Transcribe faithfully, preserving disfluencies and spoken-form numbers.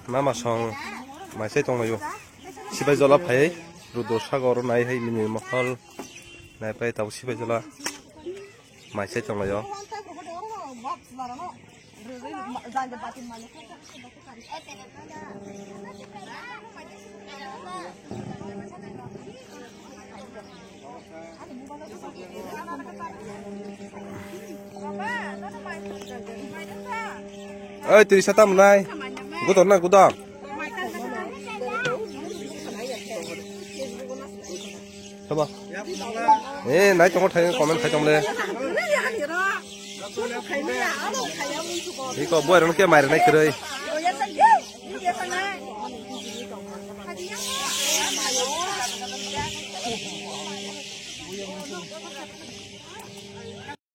Mama song maisai tonglaio. Sibai jola phai Rudor Sagor nai hai mini mohol nai pai tabo sibai jola maisai tonglaio. Oi, tiri sata mwnai. Gudor na, gudor. Coba. Eh, nai tongo thai comment khai tong le. Iko boy ron ke mai nai kwrwi.